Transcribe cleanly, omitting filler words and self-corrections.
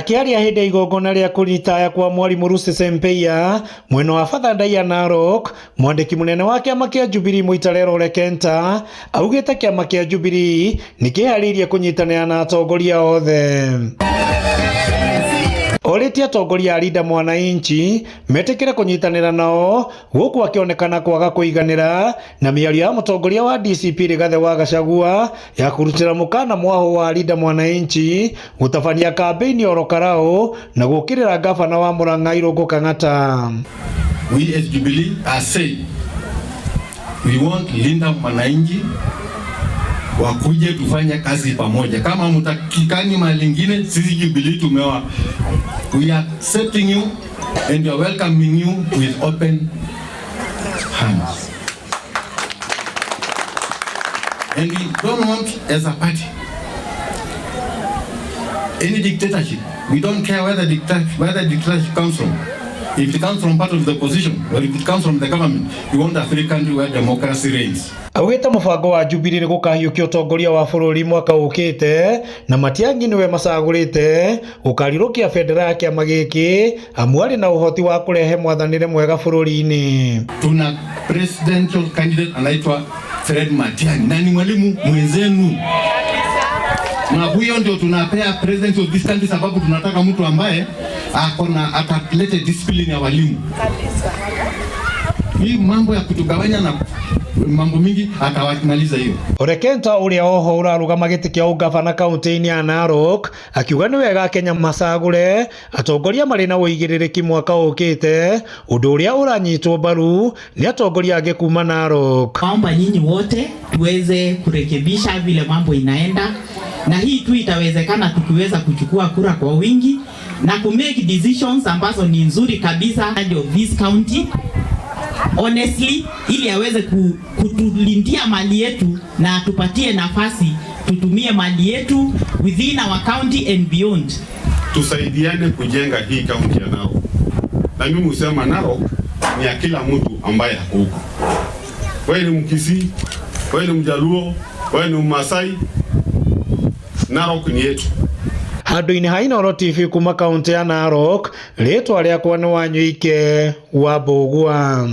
Akiaria hindi ya igongona ria kuritaya kwa mwarimu Lucy Sempeiya mwena wa Fathandai ya Narok, mwandiki munene wa kiama kia Jubilee Muitalelo Ole Kenta augite kiama kia Jubilee nikihariirie kunyitanira na atongoria othe. Orĩtie atongoria a Linda Mwananchi metĩkĩre kũnyitanĩra nao gũkũ akĩonekana kwaga kũiganĩra na mĩario ya mũtongoria wa DCP Rigathĩ wa Gachagua ya kũrutĩra mũkana mwahũ wa Linda Mwananchi gũtabania kambĩini oro Karau na gũũkĩrĩra ngabana wa Murang'a Irũngũ Kang'ata. We as Jubilee are saying we want Linda Mwananchi wakuje tufanye kazi pamoja. Kama mtakikani mahali ingine, sisi Jubilee tumewa, we are accepting you and we are welcoming you with open hands. And we don't want as a party any dictatorship. We don't care where the dictatorship comes from. If it comes from part of the opposition or if it comes from the government, we want a free country where democracy reigns. Augite mubango wa Jubilee ni gukahiukia utongoria wa bururi mwaka ukite na Matiang'i niwe macagurite gukarirukia bendera ya kiama giki amu ari na uhoti wa kurehe mwathanire mwega bururi-ini. Tuna presidential candidate anaitwa Fred Matiang'i na ni mwalimu mwenzenu, na huyo ndio tunapea president of this country, sababu tunataka mtu ambaye akona atalete discipline ya walimu. Hii mambo ya kutugawanya na mambo mingi atawamaliza hiyo. Ole Kenta uria oho urarugama giti kia ungavana kaunti-ini ya Narok akiuga ni wega Kenya macagure atongoria mari na uigiririkia mwaka ukite undu uria uranyitwo mbaru ni atongoria angi kuma Narok. Naomba nyinyi wote tuweze kurekebisha vile mambo inaenda, na hii tu itawezekana tukiweza kuchukua kura kwa wingi na ku make decisions ambazo ni nzuri kabisa of this county honestly, ili aweze kutulindia mali yetu na atupatie nafasi tutumie mali yetu within our county and beyond. Tusaidiane kujenga hii kaunti ya Narok, na mimi husema Narok ni ya kila mtu ambaye ako huko. Wewe ni Mkisii, wewe ni Mjaluo, wewe ni Mmasai, Narok ni yetu. Handũ-inĩ ha Inooro TV kuma kaunti ya Narok, rĩtwa rĩakwa nĩ Wanyuike wa Mbũgua.